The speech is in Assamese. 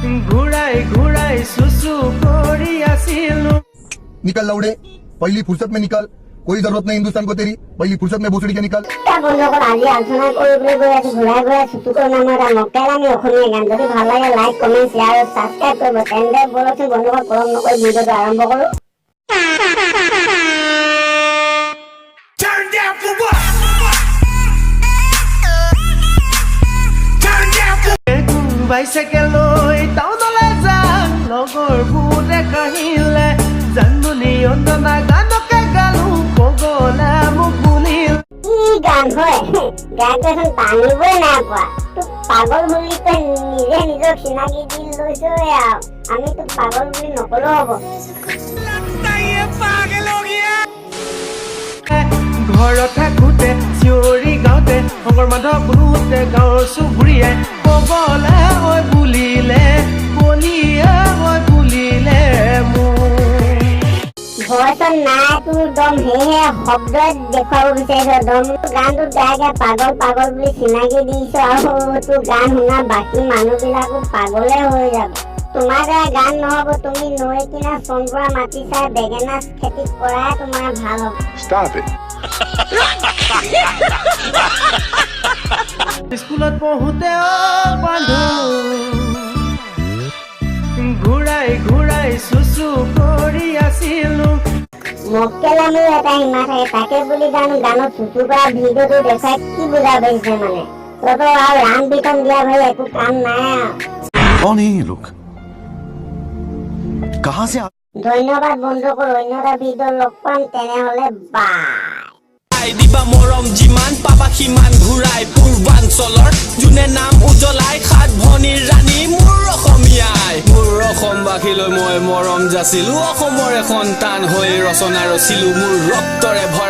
ঘূৰাই ঘূৰাই চুচু কৰি আছিলো। निकल लौड़े, पहली फुर्सत में निकल। कोई जरूरत नहीं हिंदुस्तान को तेरी। पहली फुर्सत में भोसड़ी के निकल। বন্ধুসকল, আজি আলোচনা কৰিবলৈ গৈ আছো ঘূৰাই ঘূৰাই চুচু কৰ নামৰ এটা মক্কেলামি অসমীয়া গান। যদি ভাল লাগে, লাইক, কমেণ্ট, শ্বেয়াৰ আৰু ছাবস্ক্ৰাইব কৰিব। তেন্তে ব'লকচোন বন্ধুসকল, পলম নকৰি ভিডিঅ'টো আৰম্ভ কৰোঁ। Turn down for what? Turn down for bicycle লৈ টাউনলৈ যাম, লগৰবোৰে কাহিলে। জানমণি অঞ্জনা গানকে গালো, পগলা মোক বুলিল। কি গান হয়? গানটো এখন টানিবই নাই পোৱা। তোক পাগল বুলি তই নিজে নিজক চিনাকি দি লৈছ। আৰু আমি তোক পাগল বুলি নকলেও হ'ব। ये पागल हो गया। ঘৰত থাকোতে চিঞৰি গাওঁতে, শংকৰ মাধৱ বোলোতে, গাঁৱৰ চুবুৰীয়াই পগলা ঐ বুলিলে, বলিয়া ঐ বুলিলে মোক। ভইচত নাই তোৰ দম, সেয়েহে শব্দত দেখুৱাব বিচাৰিছ দম। গানটোত গাই গাই পাগল পাগল বুলি চিনাকি দিছ আৰু তোৰ গান শুনা বাকী মানুহবিলাকো পাগলে হৈ যাব। তোমাৰ দ্বাৰা গান নহ'ব। তুমি নৈ কিনা চনপৰা মাটি চাই বেঙেনা খেতি কৰাই তোমাৰ ভাল হ'ব। Stop it. স্কুলত পঢ়োতে অ বান্ধু, ঘূৰাই ঘূৰাই চুচু কৰি আছিলো। মক্কেলামিও এটা সীমা থাকে। তাকে বুলি জানো গানত চুচু কৰা ভিডিঅ'টো দেখুৱাই কি বুজাব বিচাৰিছে? মানে তহঁতৰ আৰু ৰাম বিতন দিয়া ভাই একো কাম নাই আৰু। कौन है ये लोग? कहां से आ ধন্যবাদ বন্ধুসকল, অন্য এটা ভিডিঅ' লগ পাম। তেনেহ'লে বাই। দিবা মৰম যিমান পাবা সিমান ঘূৰাই। পূৰ্বাঞ্চলৰ যোনে নাম উজ্বলাই, সাত ভনীৰ ৰাণী মোৰ অসমীয়াই। মোৰ অসমবাসীলৈ মই মৰম যাচিলো। অসমৰে সন্তান হৈ ৰচনা ৰচিলো। মোৰ ৰক্তৰে ভৰা